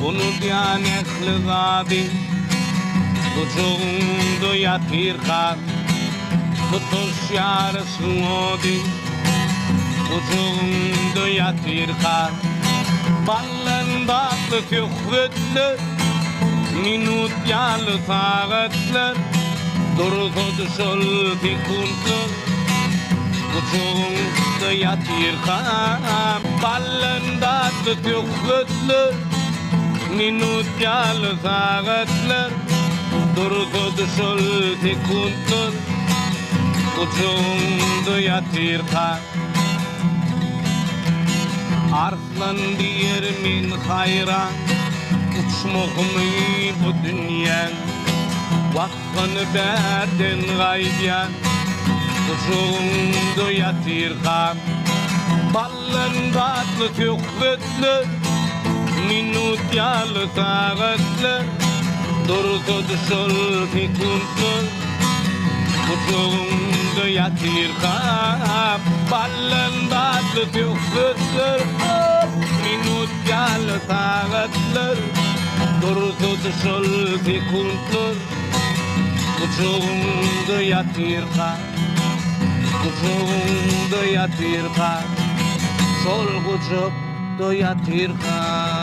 Unudýan ähli zady Gujagyňda ýatyrka Tutuş ýaryşyň ody Gujagyňda ýatyrka Baldan datly söhbetler Minut ýaly sagatlar Dursady şol sekuntlar Gujagyňda ýatyrka Baldan datly söhbetler Minut ýaly sagatlar Dursady şol sekuntlar Gujagyňda ýatyrka Arslan diýer men haýran Uçmahymy bu dünýäň Wasgyny bärden gaýdýan Gujagyňda ýatyrkam Baldan datly söhbetler Minut ýaly sagatlar Dursady şol sekuntlar Gujagyňda ýatyrkam Baldan datly söhbetler Minut ýaly sagatlar Dursady şol sekuntlar Gujagyňda ýatyrka Gujagyňda ýatyrka Şol gujakda ýatyrka.